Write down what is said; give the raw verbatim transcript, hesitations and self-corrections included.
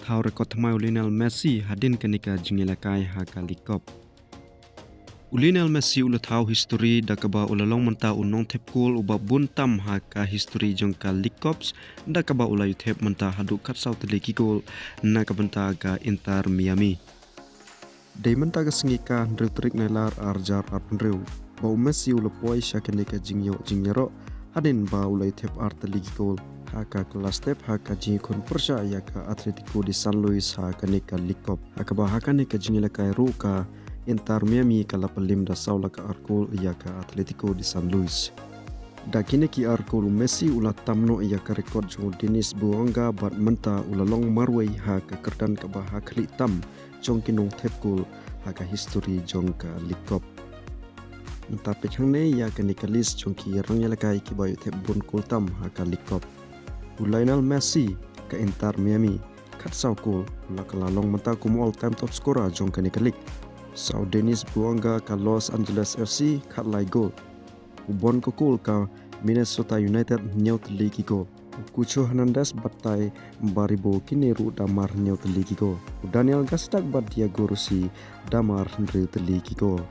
thaw record thymmai u Lionel Messi hadien kane ka jingïalehkai ha ka League Cup. U Lionel Messi u la thaw history da kaba u la long mynta u nongthep kol uba bun tam ha ka history jong ka League Cups, da kaba u la ïoh thep mynta haduh khatsaw tylli ki kol na ka bynta ka Inter Miami. Dei mynta ka sngi ka hynriew tarik Nailar ar hajar arphew hynriew ba u Messi u la poi sha kane ka jingïoh jingïaroh hadien ba u la ïoh thep ar tylli ki kol ha ka kylla step ha ka jingïakhun pyrshah ïa ka Atletico de San Luis ha kane ka League Cup, ha kaba ha kane ka jingïalehkai ruh ka Inter Miami ka la pynliem da saw la ka ar kol ïa ka Atletico de San Luis. Da kine ki ar kol u Messi u la tam noh ïa ka record jong u Denis Bouanga bad mynta u la long marwei ha ka kyrdan kaba ha khlieh tam jong ki nongthep kol ha ka history jong ka League Cup. Mynta peit hangne ïa kane ka list jong ki rangïalehkai kiba ïoh thep bun kol tam ha ka League Cup. U Lionel Messi ka Inter Miami, khatsaw kol, u la kylla long mynta kum u all time top scorer jong kane ka league. Sa u Denis Bouanga ka Los Angeles F C, khatlai kol. U Bon Kokul ka Minnesota United, hynñiew tylli ki kol. U Cucho Hernandez bad Tai Mbaribo kine ruh da mar hynñiew tylli ki kol. U Daniel Gastac bad Diego Rossi da mar hynriew tylli ki kol.